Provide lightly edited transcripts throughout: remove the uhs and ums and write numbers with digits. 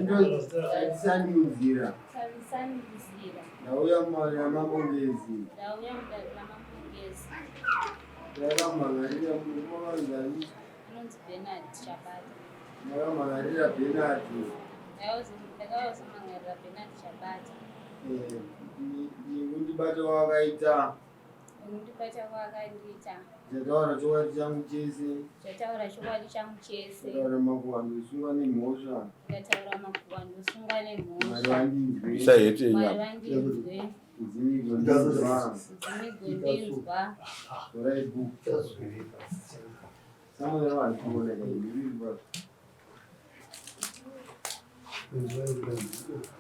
Tarisani munzira. Tarisani munzira. Ndauya mumari yaMambo Ngezi. Ndauya mudare raMambo Ngezi. Ndakamhan'arira murume wanzani. Anonzi Bernard Chabata. Ndakamhan'arira Bernard. Ndakazomhan'arira Bernard Chabata. Eh, nekundibata wakaita. Nekundibata kwaakandiita. Ndichataura chokwadi changu chese. Ndichataura chokwadi changu chese. Ndataura makuhwa ndosungwa nemhosva. Ndataura makuhwa ndosungwa nemhosva. Mwari vandinzwe. Isai heti yenyu Mwari apa. vandinzwe. Nzimigo ndinzwa. Nzimigo ndinzwa. Torai bhuku. Samuel vandiona kaindinzwa.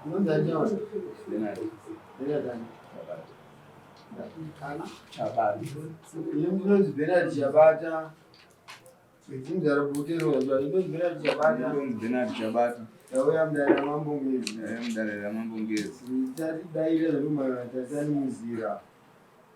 Unonzi ani chaona? Bernard. Bernard ani? Chabata. Ini ndinonzi Bernard Chabata. Ndinzara butero zva ndinonzi Bernard Chabata. Ndinonzi Bernard Chabata. Ndauya mudare raMambo Ngezi. Ndauya mudare raMambo Ngezi. Ndichatidairira zvandikumhanya tarisani muzira.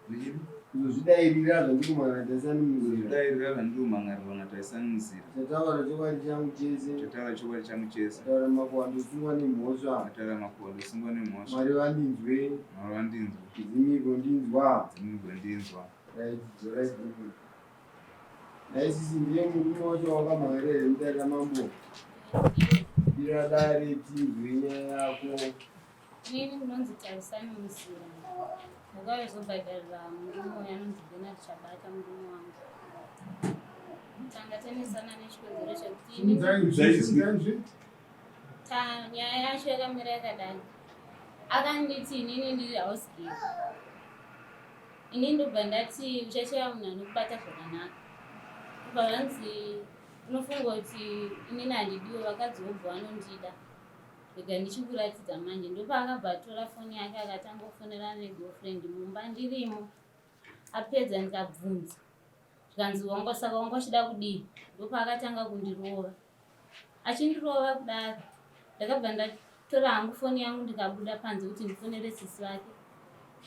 Ndichiti? Kuzozvidairira zvandikumhanya tarisani muzira. Kuzozvidairira zvandikumhangarirwa natarisani muzira. Ndataura chokwadi changu chese. Ndataura chokwadi changu chese. Ndataura makuhwa ndosungwa nemhosva. Ndataura makuhwa ndosungwa nemhosva. Mwari vandinzwe. Mwari vandinzwe. Nzimigo ndinzwa. Nzimigo ndinzwa. Right, dzorai bhuku. Nhai sisi ndiye murume wacho wakamhan'arira here mudare ramambo? Bira dare tinzwe nyaya yako. Inini ndinonzi Tarisani Musira. Ndakazobhadharira murume uyu anonzi Bernard Chabata murume wangu. Tanga tanesana nechikonzero chekuti inini Ta nyaya yacho yakamira yakadai. Akanditi inini ndiri house girl. Ini ndobva ndati uchashaya munhu anokubata zvakanaka. Ndobva vanzi unofunga kuti inini handidiwe vakadzi vobva vanondida. Rega ndichikuratidza manje. Ndopaakabva atora foni yake akatanga kufonerana negirlfriend mumba ndirimo. Apedza ndikabvunza. Zvikanzi wanga saka wanga uchida kudii? Ndopaakatanga kundirova. Achindirova kudaro ndakabva ndatora hangu foni yangu ndikabuda panze kuti ndifonere sisi vake.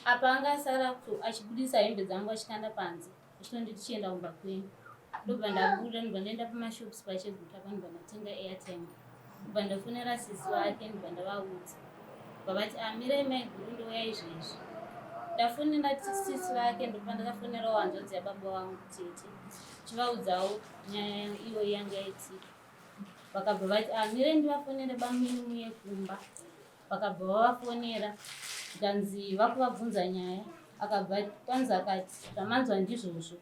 Apa anga asara achibudisa hembe dzangu achikanda panze achitonditi chienda kumba kwenyu. Ndobva ndabuda ndobva ndaenda pamashops paCheguta pa ndobva ndatenga airtime. Ndobva ndafonera sisi vake ndobva ndavaudza. Vavati amirai ah, maiguru ndouya izvezvi. Ndafonera sisi vake ndobva ndakafonerawo hanzvadzi yababa vangu tete. Chivaudzawo nyaya iyoyi yanga yaitika. Vakabva vati ah, mirai ndivafonere bamini muye kumba. Vakabva vavafonera zvikanzi vakuvabvunza nyaya akabva kwanzi akati zvamanzwa ndizvozvo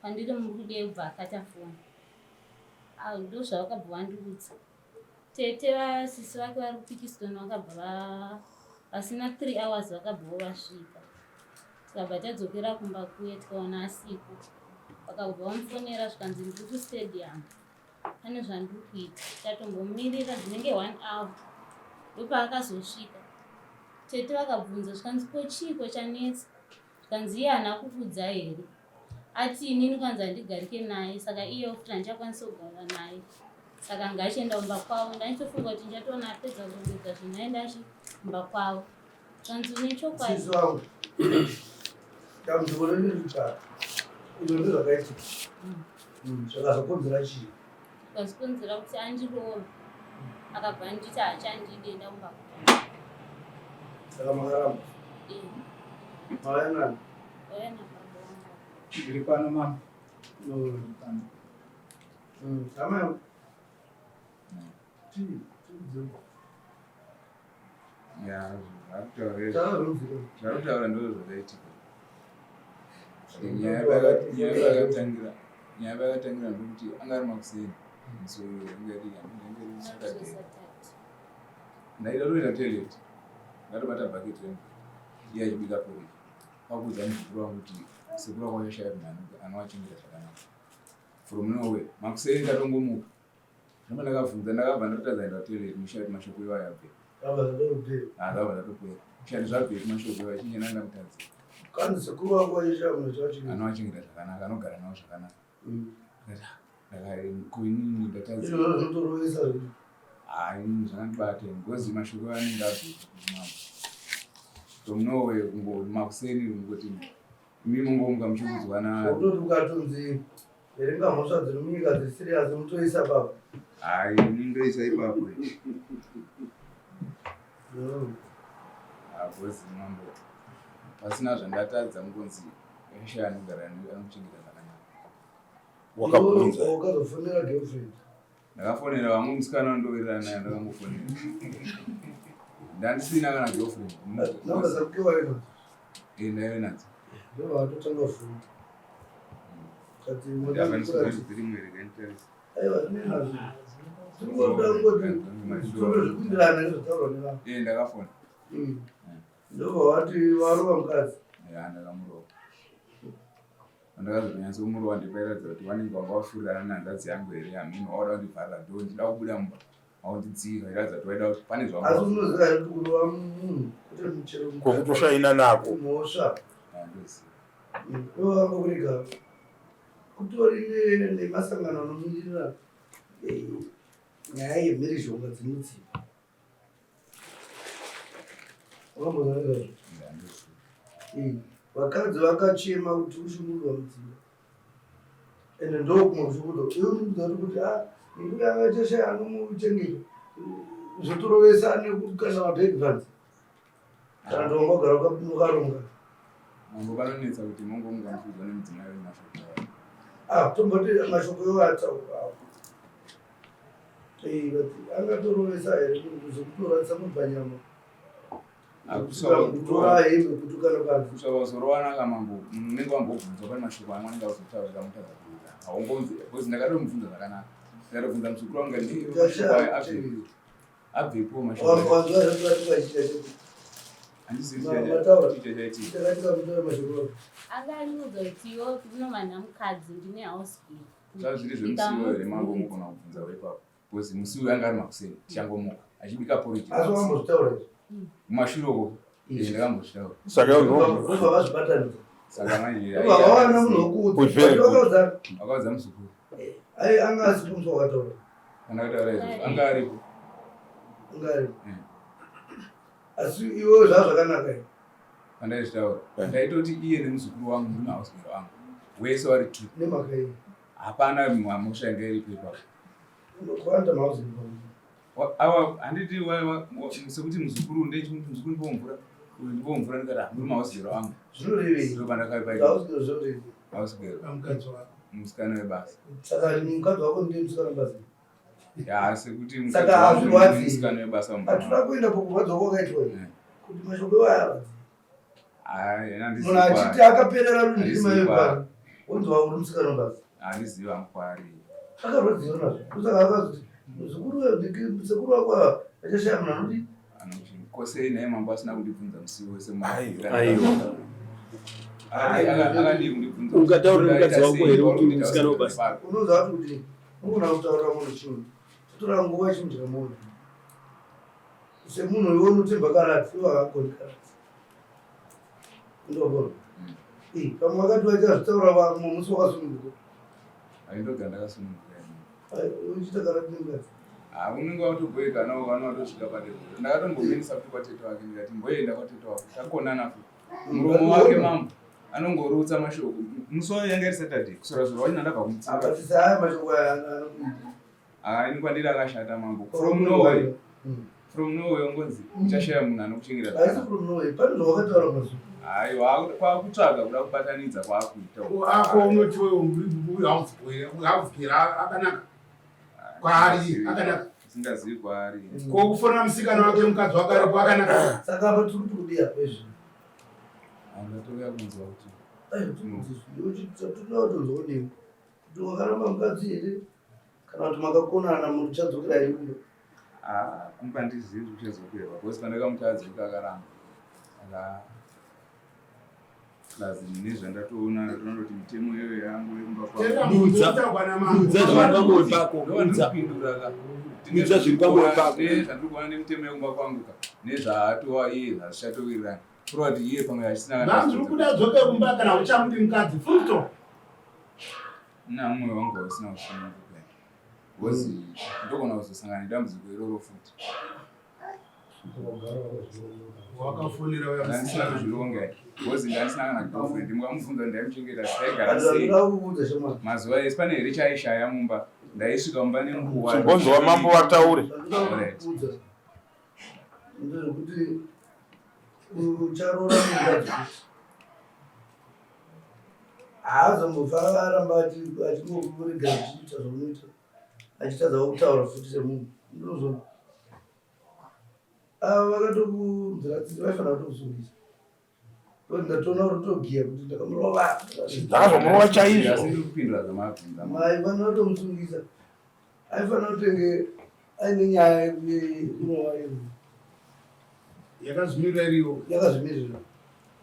kwandiri muri kudei kubva akata foni. Ah, ndozvavakabva vandiudza. Tete vasisi vake vari kuPikiston vakabva vasina 3 hours vakabvawo vasvika. Tikabva tadzokera kumba kuye tikaona asipo. Vakabva vamufonera zvikanzi ndiri kustadium pane zvandiri kuita. Tatombomirira dzinenge 1 hour ndopaakazosvika. Tete vakabvunza zvikanzi ko chiiko chanetsa? Zvikanzi iye haana kukudza here? Ati inini kwanzi handigarike naye saka iye futi handichakwanisi kugara naye saka anga achienda kumba kwavo. Ndaichofunga kuti ndichatoona apedza kurongedza zvinhu aenda achi kumba kwavo. Zvikanzi une chokwadi. Sisi wangu, dambudziko renyu riri pari? Izvo ndozvakaitika. Zvakazokonzera chii? Zvikazokonzera kuti andirove akabva anditi haachandidi enda kumba kwavo. Saka makaramba? Eh. Mauya nani? Mauya nababa vangu. Ndiri pano mama. Ndiri pano. Hama yangu. Chii? Chii? Ya, zvakutaura ndozvo zvakaitika. Nyaya yakatangira nyaya yakatangira ndekuti anga ari makuseni musi uyu anga ari Saturday. Ndaida kutoita toilet ndatobata bucket remvura iye achibika porridge kwakuudza muzukuru wangu kuti sekuru wako vachashaya munhu anovachengeta zvakanaka from nowhere makuseni ndatongomuka Ndobva ndakabvunza ndakabva ndatotadza kuenda kutoilet musha kuti mashoko iwayo abve. Zvabva zvatopera. Ah, zvabva zvatopera. Musha kuti zvabvepi mashoko iwayo chinje ndanga ndamutadza. Kanzi sekuru wako aisha munhu chachingeta. Anovachengeta zvakanaka, anogara navo zvakanaka. Ndakati ah, ndakari kuinini ndatadza. Izvozvo zvinotorovesa zvinhu. Ah, inini zvakandibata ini because mashoko iwayo anenge abvepi mama. From nowhere kungoti makuseni kungoti imi mongomuka muchikudzwa na. Zvekutoti ukatonzi Verenga mhosva dziri munyika dziri serious mutoisa papo. Hayi, ini ndoisa ipapo. Tsanangura. Because mambo pasina zvandatadza mukunzi shaya anogara anokuchengeta zvakanaka. Wakabvunza. Wakazofonera girlfriend. Ndakafonera vamwe musikana wandowirirana naye ndakangofonera. Ndandisina kana girlfriend. Namba dzake waiva. Eh, ndaive nadzo. Ndobva vatotanga foni. Kati dzirimo here kanditarisa. Aiwa ndinazvo. Tingoda kungoti zvitoro zvikuindirana nezvataurwa nevanhu. Eh, ndakafona. Ndobva vati varova mukadzi. Ya, ndakamurova. Pandakazonyatsomurowa ndipairatidza kuti vanenge vanga vafurirana nehanzvadzi yangu here hameno wauda kundivharira dhoo ndida kubuda mumba waundidzika iratidza kuti waida kuti pane Asi unoziva here kuti kurova munhu kwete muchero mukadzi. Kwekutoshaina nako. Mhosva. zvavandoziva. Ivo vanga kurega kutori nemasangano anomirira nyaya yemhirizhonga dzinodziva. Wakambozwa nezvazvo? Vakadzi vakachema kuti ushungurudzwa mudzimba. Ende ndokumwe kushungurudzwa. Iwe unoudza kuti ah nekuti akachashaya anomuchengeta. Zvotorovesa nekukanda mabhegi panze. Kana kuti wangogara wakaronga. Mambo vanonetsa kuti mongo mungamufudzwa nemudzimai wenyu mashoko ayo. Ah, tomboti mashoko iwo ataurwa apo. Eh, but angatorovesa here munhu zvekutoratisa munhu panyama. Kutora hembe kutukana panze. Kusvika kuzorowana ka mambo munhu unenge wambobvunzwa pane mashoko amwe anenge azotaura kamutadza kuita. Haungonzi because ndakatomubvunza zvakanaka. Ndakatobvunza muzukuru wangu ndati mashoko ayo abve abvepo mashoko. Wanzwa zvatuka chiita Handizivi Mataura. chiita chaitika. Chakatika kutaura mashoko. Akandiudza kuti iwe unomana mukadzi ndine house girl. Zvava zviri zvemusiwo here mambo unogona kubvunza ipapo. Because musi uyu anga ari makuseni tichangomuka achibika porridge. Asi wambozvitaura izvi. Mumashure uko ndakambozvitaura. Saka Ndobva vazvibatanidza. Saka manje Ndobva vawana munhu wekuudza. Very good. Vakaudza. Vakaudza muzukuru. Ai anga asipo musi wakataura. Andakataura izvozvo anga aripo. Anga aripo. Asi iwe zvazvakanaka here? Pandaizvitaura ndaitoti iye nemuzukuru wangu murume housegirl wangu wese wari two. Nemhaka yei? Hapana mhosva yanga iripo ipapo. Kuwanda mahousegirl. Awa handiti sekuti muzukuru ndechimuzukuru ndipo mvura uyu ndipo mvura ndikati ah murume housegirl wangu. Zvinorevei? Ndopandakaipa. Housegirl zvinorevei? Housegirl. Mukadzi wako. Musikana webasa. Saka mukadzi wako ndiye musikana webasa. Ya sekuti Saka hazvirwadzi. musikana webasa Hatuna kuenda pakurwadzwa kwakaitwa here? Kuti mashoko iwayo arwadzi. Munhu achiti akaperera rundima yepano. Wonzwa uri musikana webasa. Handizivi hangu kwaari. Akarwadziwa nazvo. Kusaka akazoti muzukuru sekuru wako ava achashaya munhu anoti Kosei naye mambo asina kundibvunza musi wese. Aiwa. Akadii kundibvunza. Ungataurira mukadzi wako here kuti musikana webasa? Unoziva kuti kuti unogona kutaurira munhu chinhu totora nguva chinhu chikamuona. Semunhu iwe unotemba karati iwe haagoni karati. Ndogona. Eh, pamwe vakati vachazvitaura vamwe musi wakasununguka. Aindogara ndakasununguka. Ai, uchiita karati nemukadzi. Ah, unenge watobhoekana ukaona watosvika padero. Ndakatombominisa futi kwatete wake ndikati mboenda kwatete wako. Takonana futi. Muromo wake mambo anongorutsa mashoko. Musi wayo yanga iri Saturday. Kusora zuro wacho ndandabva kumutsiura. Akatisa haya mashoko aya anokuita. Ah, ini kwandiri akashata mambo. From nowhere. From nowhere ungonzi uchashaya munhu anokuchengeta Haisi zvakanaka. from nowhere. Pane zvawakataura mazuva. Aiwa, kwakutsvaga kuda kubatanidza kwaakuita. Ako unoti uyu housegirl akanaka. Kwaari akanaka. Usingazivi kwaari. Ko kufonera musikana wake mukadzi wake aripo akanaka. Saka apa tiri kuti kudii apa izvi? Andatouya kunzwa kuti Aiwa, tiri kuti tinoda kutonzwa newe. Kuti wakaramba mukadzi here? Kana kuti makakonana muchadzokera here kumba? ah, kumba handizivi kuti kuchadzokerwa because pandakamuti adzoka akaramba. Saka plus nezvandatoona ndatoona kuti mitemo iyoyo yangu yekumba kwangu. Dudza. Dudza zviri pamwoyo pako. Dudza. Ndopindura ka. Dudza zviri pamwoyo pako. Nezvandiri kuona nemitemo yekumba kwangu ka. Nezvaatova iye hazvichatowirirani. Kureva kuti iye pamwe achisina kana Vanzi uri kuda adzoke kumba kana uchamudi mukadzi. Full stop. Na mwoyo wangu hausina kusununguka. Because ndogona kuzosangana nedambudziko iroro futi. Wakafonera uya Ndandisina musikana. kuzvironga because ndandisina kana girlfriend. Mukamubvunza ndaimuchengeta taigara sei. Ndinoda kukuudza shamwari. Mazuva ese pane here chaishaya mumba. Ndaisvika mumba nenguva. Chimbonzwa mambo vataure. Ndinoda kukuudza. Ndezvekuti ucharoora mukadzi haazombofa aramba achingokuregera uchiita zvaunoita achitadza kutaura futi semunhu ndinozona ava vakatokunzira tsitsi vaifanira kutokusungisa ndatoona utogiya kuti ndakamurova ndakazomurova chaizvo maifanira kutomusungisa aifanira kutenge aine nyaya yekurova yakazvimirira iriyo yakazvimirira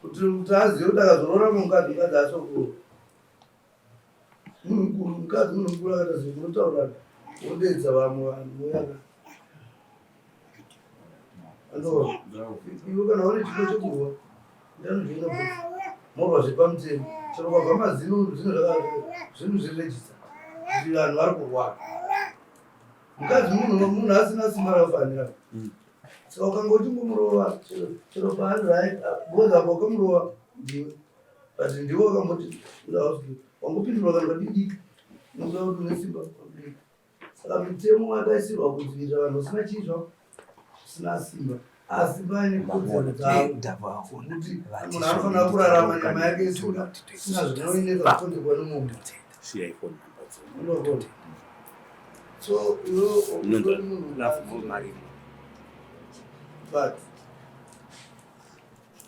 kuti kuti azive kuti akazoroora mukadzi mukadzi asokuru munhu mukuru mukadzi munhu mukuru akaita zvinhu munotaurana wodeedza vamwe vanhu voyaka andova iwe kana une chipo chekurwa ndanozviona morwa zvepamutemo chero kwabva mazino zvinhu zvinhu zvirejista kuti vanhu vari kurwara mukadzi munhu munhu asina simba rakafanira saka ukanga uchingomurova chero paari right because apa ukamurova ndiwe but ndiwe wakamboti wangopindurwa kana kadidiki unoziva kuti une simba saka mitemo yakaisirwa kudzivirira vanhu vasina chii zvavo vasina simba asi paine kodzero dzavo dzekuti munhu anofanira kurarama nyama yake isina isina zvinoinetsa kutongerwa nemunhu unogona so iwe but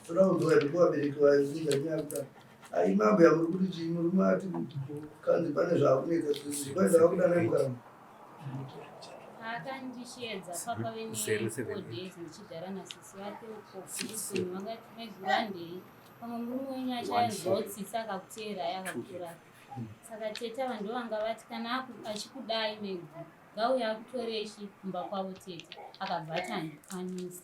toda kunzwa kuti kuvabereki vazinza nyaya kuti ai mambo yamuri kuti chii murume ati kanzi pane zvaakunetsa zvikwai zvaakudanai mukaramba Paakandisheedza papa vene 4 days ndichigara nasisi vake uko kulisoni vakati maiguru handei pamwe murume wenyu achayanzwawo tsitsi akakuteerai akakutorai saka tete ava ndo vanga vati kana achikudai maiguru ngauye akutorei chi kumba kwavo tete akabva ati handikwanisi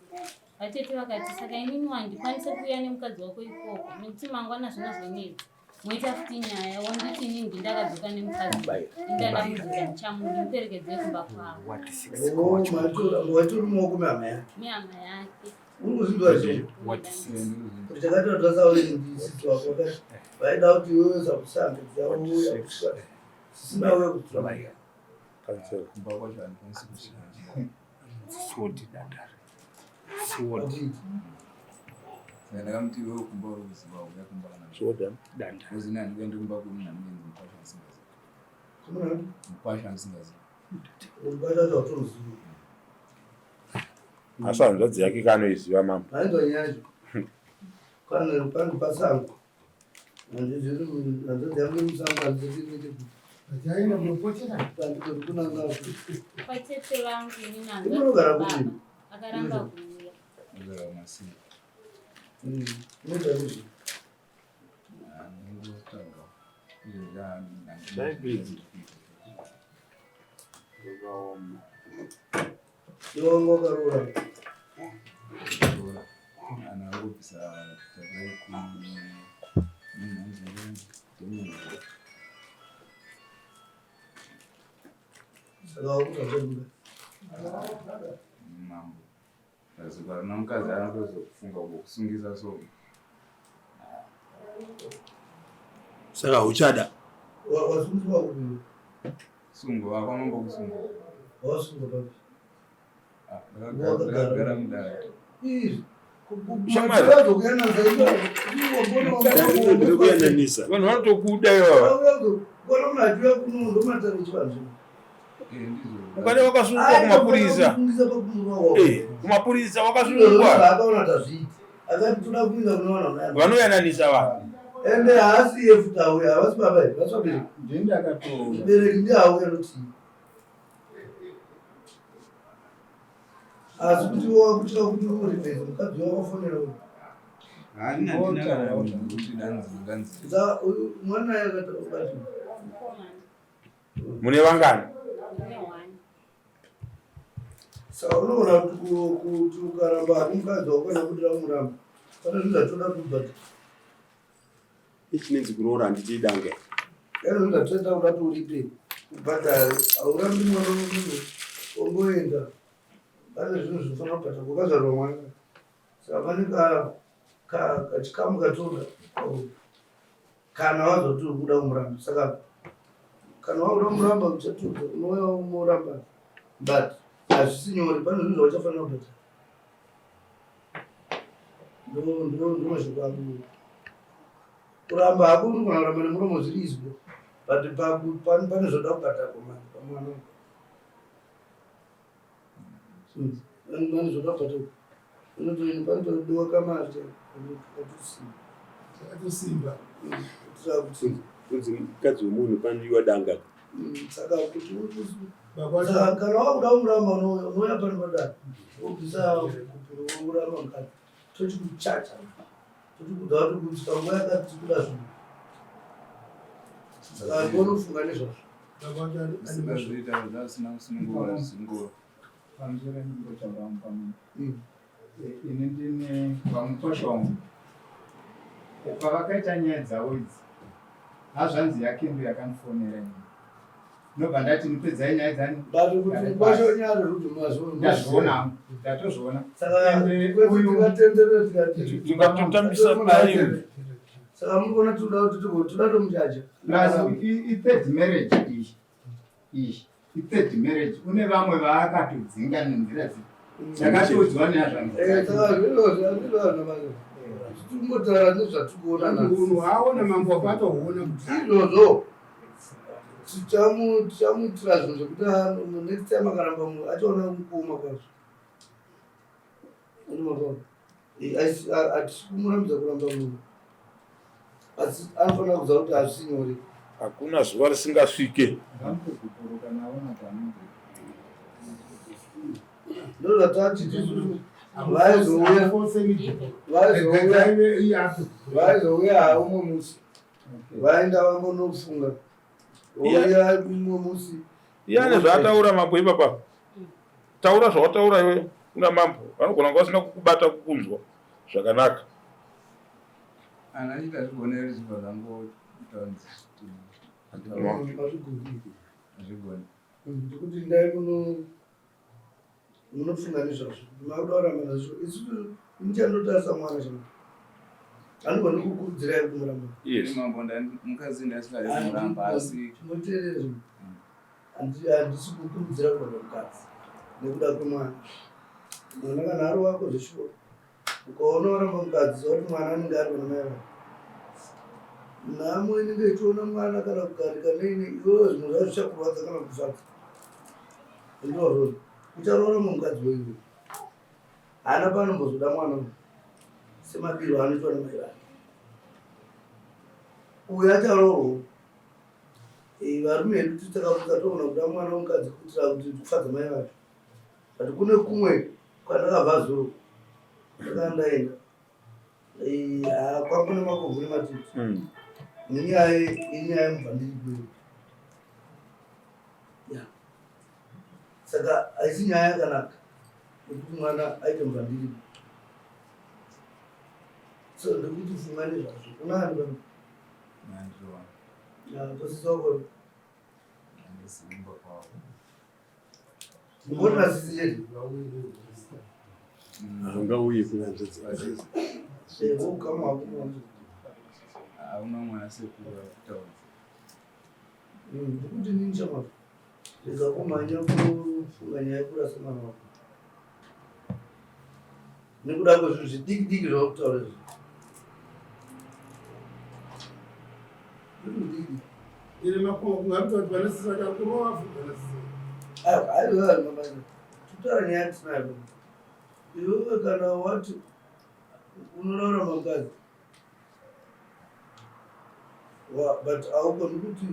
vatete vakati saka inini handikwanise kuuya nemukadzi wako ikoko nekuti mangwana zvinozonetsa moita futi nyaya wonditi inini ndindakadzoka nemukadzi indada mudzoka ndichamuda muperekedzei kumba kwavo watori mumaoko mehama yake mehama yake uri kuzvinzwa izvozvo kuti chakaita kuti vasaure ndisisi wako vakati vaida kuti iwewe sakusambe dzauya sisina uya kutura Kumba kwacho handikwanisi kusvika. Saka ndakamuti iwewe kumba uri kuziva uya kumba kana because ini handikuendi kumba kwemunhu anonzi mukwasha andisingazivi. Mukwasha andisingazivi. Asi hanzvadzi yake kanoiziva mambo. Vainzwa nyaya yacho pangu pasango hanzvadzi yangu musango hanzvadzi Vachaenda kunopotera. kunanga kwatete vangu inini Unogara hanzvadzi kupi? baba akaramba kuuya Ndogara kuMasina. unoita izvi Ndingotsvaga. iwe wanga wakaroora Ana angobvisa tavai ku munhu anzi Daniel. saka wakuti Mambo. Zuva rina mukadzi anotozofunga kusungisa so. Saka uchada wasungiswa kupi Sungo akwamambo kusungo. wasungwa papi Ndakagara mudare. izvi Shamwari. Ndiri kuyananisa Vanhu vanotokuda ivava. kona munhu achiuya kuno ndomatare chivanhu Eh, ndizvo. Ukada wakasungwa kumapurisa. Eh, kumapurisa wakasungwa. Akaona tazviita akati toda kuinda kune vanhu vanoyanana. Vanoyananisa vanhu. Ende haasi iye futi auya havasi baba here vasi vabereki Ndini ndakatoura. mubereki ndiye auya notii asi kuti wakutya kuti urivhese mukadzi wakafonera uyu Handina handina kuti danzi ndanzi. Saka uyu mwana akati ukati mukomana Mune vangani? ndine one saka unoona kuti kuti ukaramba hako mukadzi wako kana kuti ramuramba pane zvinhu zvatoda kubhadhara ichinenzi kuroora handiti idange pane zvinhu zvatoda kuda kuti uripe ubhadhare haurambi mwana wemunhu ongoenda pane zvinhu zvinofanira kubhadhara kwakazvarwa mwana saka pane kachikamu katoda kana wazoti uri kuda kumuramba saka kana wakuda kumuramba uchatudza unouya umuramba but hazvisi nyore pane zvinhu zvauchafanira kubhadhara. Ndomashoko angu. Kuramba hako unogona kuramba nemuromo zviri izwi, but pane zvoda kubhadharwa manje pamwana. Pane zvoda kubhadharwa. Panotodiwa kamari katosimba. Katosimba. Kunzi mukadzi wemunhu panodiwa danga. Saka kuti saka kana wakuda kumuramba unouya pano padare wobvisa gupuro woramba mukadzi tochikuchacha tochikuudza kuti kusvika nguva yakati tikuda zvinhu. Saka ngonofunga nezvazvo. Usingazviita zvausina kusunungura zvingo. Pamusoro ndimbotaura pamwe. Ini ndine vamukwasha wangu. Pavakaita nyaya dzavo idzi, hazvanzi yake ndo yakandifonera ini. Ndobva ndati ndipedzai nyaya dzani. But kuti mukwasha wenyu ari rude mazviona. Ndazviona hangu, ndatozviona. Saka Ende kwese uyu tikatenderera tikati Tingatotambisa time. Saka muri kuona tinoda kuti tigo toda tomuchaja. Plus i-third marriage iyi. Iyi i-third marriage une vamwe vaakatodzinga nenzira dzi. Ndakatoudzwa nehazvanzi dzake. Saka zviro manje. Tikungotaura nezvatikuona nhasi. Munhu aona mambo akatoona kuti Izvozvo tichamuitira zvinhu zvekuti next time akaramba munhu achaona kuoma kwazvo. Unoona? Hatisi kumurambidza kuramba munhu, asi anofanira kuziva kuti hazvisi nyore. Hakuna zuva risingasvike. Ngamutogupuro kana aona paanenge. Ndozvatati isusu vaizouya vaizouya hawo umwe musi vaenda vangonofunga ouya umwe musi. Iyane zvaataura mambo ipapa. Taura zvawataura iwe kuna mambo. Vanogona kunge vasina kukubata kukunzwa zvakanaka. Ana achiita zvigonere zvibva zvangoita Hazvigoni. Hazvigoni. Ndikuti ndai munofunga nezvazvo makuda kuramba nazvo. Isusu nichandotarisa mwana chama handigoni kukurudzirai kumuramba. Yes. Mambo mukadzi ndasingade kumuramba asi Tinoteerera zvinhu. Handisi kukurudzira kuramba mukadzi nekuda kwemwana. Mwana kana ari wako zveshuwa, ukaona waramba mukadzi, ziva kuti mwana anenge ari pana mai vake. Nhamo inenge ichiona mwana kana kugarika neine iwewe, zvimwe zvacho zvichakurwadza kana kufadza. Ndizvozvo, ucharoora mumwe mukadzi weiwe, haana paanombozoda mwana uyu semabiro anoitwa namai vake. Uyu acharoorwa. Varume hedu takaona kuda mwana womukadzi kuitira kuti kufadza mai vake, but kune kumwe kwandakabva zuro ndakanga ndaenda kwangu nemakovhu nematiti nenyaya inyaya yemubva ndiri kweyo ya. Saka haisi nyaya yakanaka yekuti mwana aite mubva ndiri. So ndikuti funga nezvazvo. Unaani pano? Nandiro. Tosisa ukoni. Andisimba kwavo. Ngoti nasisi chete. Haungauyi kuna hanzvadzi. Ukama hwako mwanzo. Hauna mwana sekuru akutaura. Ndikuti nini chamwari, rega kumhanya kufunga nyaya yekurasa mwana wako nekuda kwezvinhu zvidiki diki zvavakutaura izvi. Zvinhu diki. Ine makumbo kungaruta kuti vanosisa kakurova futi vanosisa. Aiwa, aiwa, mabasa tutaura nyaya tinayo. Iwewe kana wati unoraura mukadzi but haugoni kuti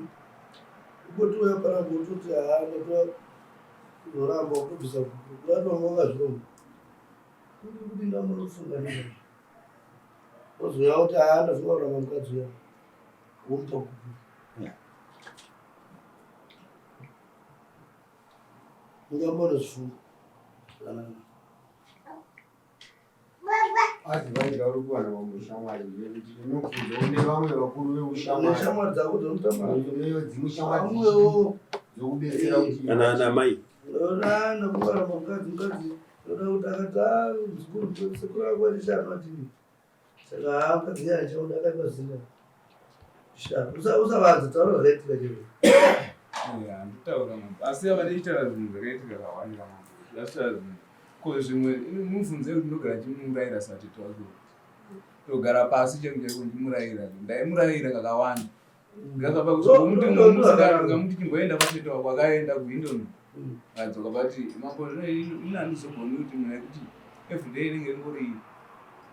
ukotiuya panapa utoti haa ndatoa kuzoramba utobvisa kuratwa wakazvironga kuti kuti ndamunofunga nezvazvo, ozouya kuti haa ndafunga kuramba mukadzi uya, womupa kupi? Ungambonozvifunga zvakanaka. Asi vaida uri kuwana vamwe shamwari nekuti unobvunza une vamwe vakuru veushamwari. Neshamwari dzako dzinotamba. Dzimwe shamwari vamwewo dzokubetsera kuti Kana ana mai. Ona kuramba mukadzi, mukadzi oda kuti akati "Ah, muzukuru, sekuru ako achishanu atini." Saka haa mukadzi iye achaoda akaipa zina shanu. Usavanza, taura zvakaitika chero. Handitaura mambo, asi ava ndichitaura zvinhu zvakaitika zvakawandira mambo. Ndataura zvinhu ko zvimwe mubvunze kuti ndogara ndichimurayira satete wake. Togara pasi chaiko chaiko ndichimurayira. Ndaimurayira kakawanda. Ndikasapa kuzomuti musikana ndikamuti chimboenda kwatete wako akaenda kuHindon. Akadzoka but mambo zvino ini handizogoni kuti munhu ekuti everyday inenge ingori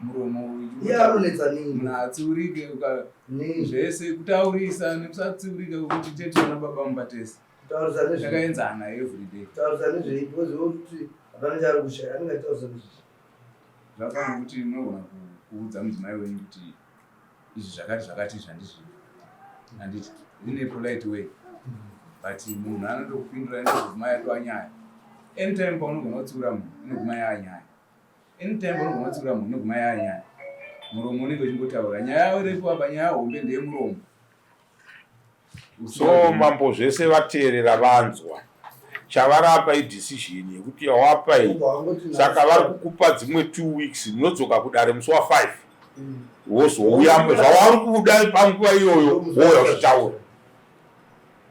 muromo Iye anonetsa nei? munhu atsiurike uka Nei? zvese kutaurisa nekusatsiurika kwekuti tete vana baba mumba tese Kutaurisa nezvei? takaenzana everyday. Kutaurisa nezvei? Because kuti hapana chaari kushaya anenge achitaurisa nezvei? Zvakafanana kuti munogona kuudza mudzimai wenyu kuti izvi zvakati zvakati izvi handizvidi handiti in a polite way but munhu anotokupindura inoguma yatova nyaya anytime paunogona kutsiura munhu inoguma yanyaya anytime paunogona kutsiura munhu inoguma yanyaya muromo unenge uchingotaura nyaya iripo apa nyaya hombe ndeyemuromo. So mambo zvese vateerera vanzwa chavarapa idecision yekuti yawapa iyi saka vari kukupa dzimwe 2 weeks munodzoka kudare musi wa5 wozouya zvavari kuda panguva iyoyo wouya uchitaura.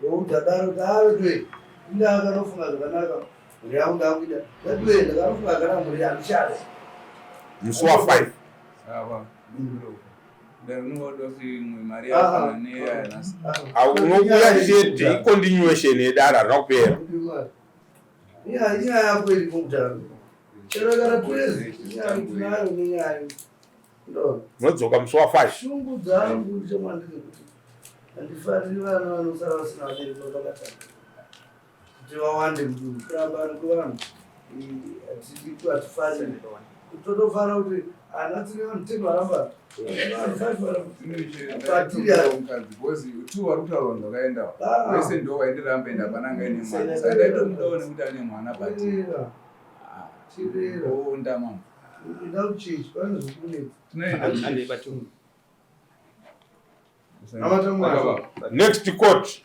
Woudza daro kuti awe ndakanofunga zvakanaka mhuri yangu ndakuida veduwe ndakanofunga zvakanaka mhuri handichada. Musi wa5. Saka Unouya chete icontinuation yedare harina kupera. Inyaya yako iripo kudhara. Chero kana twezi inyaya tinayo nenyaya. Unodzoka musi wa5. Shungu dzangu chemwa ndezekuti handifariri vana vanosara vasina vabereki vakabatana. Kuti vawande mudunhu kurambana kwevanhu hatifariri. Totofara kuti ana tine vanhu 10 varambana. Vanhu 5 varambana. Because two vari kutaura vanhu vakaenda vese ndo vaindiramba ende hapana anga aine mwana saka ndaitomudawo nekuti ane mwana but onda mama Enda kuchechi pane zvokunetsa. Tinoenda. Amata Mwari. Next court.